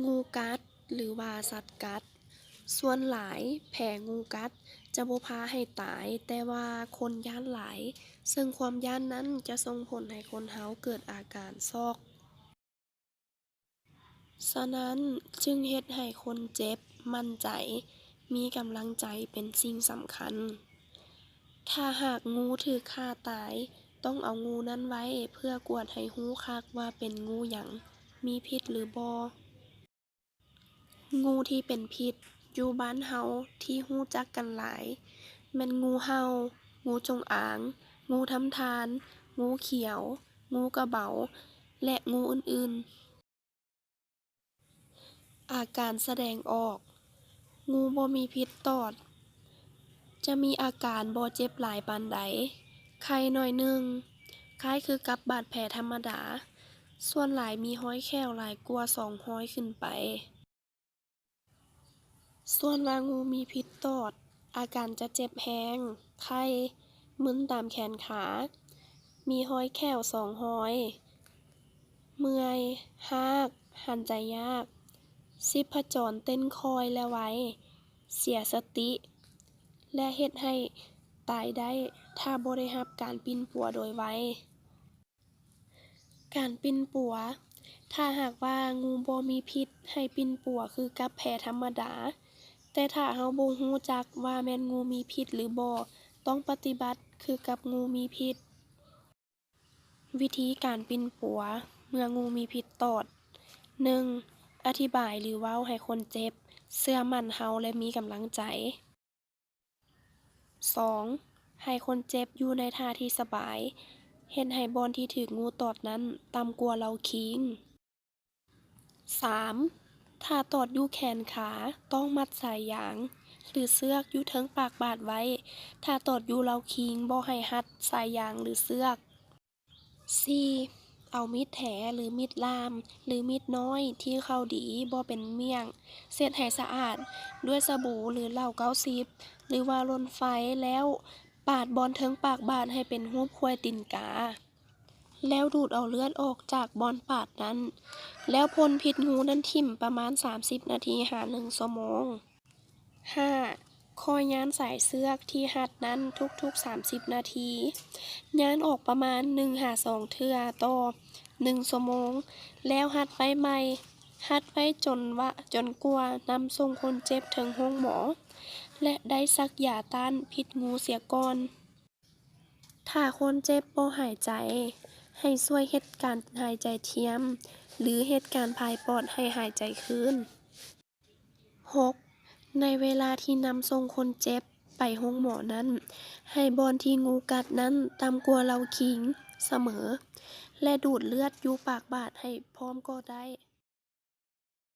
ງູກັດ ຫຼືວ່າສັດກັດ. ສ່ວນຫຼາຍແຜງູກັດຈະບໍ່ພາໃຫ້ຕາຍ, ແຕ່ວ່າຄົນຢ້ານຫຼາຍ, ເຊິ່ງຄວາມຢ້ານນັ້ນຈະສົ່ງຜົນໃຫ້ຄົນເຮົາເກີດອາການຊັອກ. ສະນັ້ນຈຶ່ງເຮັດໃຫ້ຄົນເຈັບໝັ້ນໃຈ, ມີກຳລັງໃຈເປັນສິ່ງສຳຄັນ. ຖ້າຫາກງູຖືກຂ້າຕາຍ, ຕ້ອງເອົາງູນັ້ນໄວ້ເພື່ອກວດໃຫ້ຮູ້ຄັກວ່າເປັນງູຫຍັງ, ມີພິດຫຼືບໍ່. ງູທີ່ເປັນພິດຢູ່ບ້ານເຮົາທີ່ຮູ້ຈັກກັນຫຼາຍ ແມ່ນງູເຫົ່າ, ງູຈົງອາງ, ງູທຳທ່ານ, ງູຂຽວ, ງູກະເບົາ ແລະ ງູອື່ນໆ. ອາການສະແດງອອກ. ງູບໍ່ມີພິດຕອດ ຈະມີອາການບໍ່ເຈັບຫຼາຍປານໃດ, ໄຂ້ໜ້ອຍໜຶ່ງ, ຄ້າຍຄືກັບບາດແຜທຳມະດາ, ສ່ວນຫຼາຍມີຮອຍແຂ້ວຫຼາຍກວ່າສອງຮອຍຂຶ້ນໄປ. ສ່ວນວ່າງູມີພິດຕອດ, ອາການຈະເຈັບແຮງ, ໄຂ້, ມຶນຕາມແຂນຂາ, ມີຮອຍແຂ້ວສອງຮອຍ, ເມື່ອຍ, ຮາກ, ຫັນໃຈຍາກ, ຊີບພະຈອນເຕັ້ນຄ່ອຍ ແລະ ໄວ, ເສຍສະຕິ ແລະ ເຮັດໃຫ້ຕາຍໄດ້ ຖ້າບໍ່ໄດ້ຮັບການປິ່ນປົວໂດຍໄວ. ການປິ່ນປົວ. ຖ້າຫາກວ່າງູບໍ່ມີພິດ, ໃຫ້ປິ່ນປົວຄືກັບແຜທຳມະດາ, ແຕ່ຖ້າເຮົາບໍ່ຮູ້ຈັກວ່າແມ່ນງູມີພິດຫຼືບໍ່, ຕ້ອງປະຕິບັດຄືກັບງູມີພິດ. ວິທີການປິ່ນປົວເມື່ອງູມີພິດຕອດ. ໜຶ່ງ, ອະທິບາຍ ຫຼື ເວົ້າໃຫ້ຄົນເຈັບເຊື່ອໝັ້ນເຮົາ ແລະ ມີກຳລັງໃຈ. ສອງ, ໃຫ້ຄົນເຈັບຢູ່ໃນທ່າທີ່ສະບາຍ, ເຮັດໃຫ້ບ່ອນທີ່ຖືກງູຕອດນັ້ນຕ່ຳກວ່າເລົາຄີງ. ສາມ, ຖ້າຕອດຢູ່ແຂນຂາ, ຕ້ອງມັດສາຍຢາງ ຫຼື ເຊືອກຢູ່ເທິງປາກບາດໄວ້. ຖ້າຕອດຢູ່ເລົາຄີງ, ບໍ່ໃຫ້ຮັດສາຍຢາງ ຫຼື ເຊືອກ. ສີ່, ເອົາມີດແຖ ຫຼື ມີດລ່າມ ຫຼື ມີດນ້ອຍທີ່ເຂົ້າດີ ບໍ່ເປັນໝ້ຽງ ເຊັດໃຫ້ສະອາດດ້ວຍສະບູ ຫຼື ເຫຼົ້າເກົ້າສິບ ຫຼືວ່າລົນໄຟ ແລ້ວປາດບ່ອນເທິງປາກບາດໃຫ້ເປັນຮູບຄວາຍຕີນກາ ແລ້ວດູດເອົາເລືອດອອກຈາກບ່ອນປາດນັ້ນ ແລ້ວພົ່ນພິດງູນັ້ນຖິ້ມປະມານສາມສິບນາທີຫາໜຶ່ງຊົ່ວໂມງ. ຫ້າ, ຂ້ອຍຍ້ານສາຍເຊືອກທີ່ຮັດນັ້ນທຸກໆສາມສິບນາທີ, ຍ້ານອອກປະມານໜຶ່ງຫາສອງເທື່ອຕໍ່ໜຶ່ງຊົ່ວໂມງ, ແລ້ວຮັດໄວ້ໃໝ່, ຮັດໄວ້ຈົນວ່າ, ຈົນກວ່ານຳສົ່ງຄົນເຈັບເຖິງໂຮງໝໍ ແລະ ໄດ້ສັກຢາຕ້ານພິດງູເສຍກ່ອນ. ຖ້າຄົນເຈັບບໍ່ຫາຍໃຈ, ໃຫ້ຊ່ວຍເຮັດການຫາຍໃຈທຽມ ຫຼື ເຮັດການຜາຍປອດໃຫ້ຫາຍໃຈຄືນ. ຫົກ, ໃນເວລາທີ່ນຳສົ່ງຄົນເຈັບໄປໂຮງໝໍນັ້ນ, ໃຫ້ບ່ອນທີ່ງູກັດນັ້ນຕ່ຳກວ່າເລົາຄີງສະເໝີ ແລະ ດູດເລືອດຢູ່ປາກບາດໃຫ້ພ້ອມກໍໄດ້.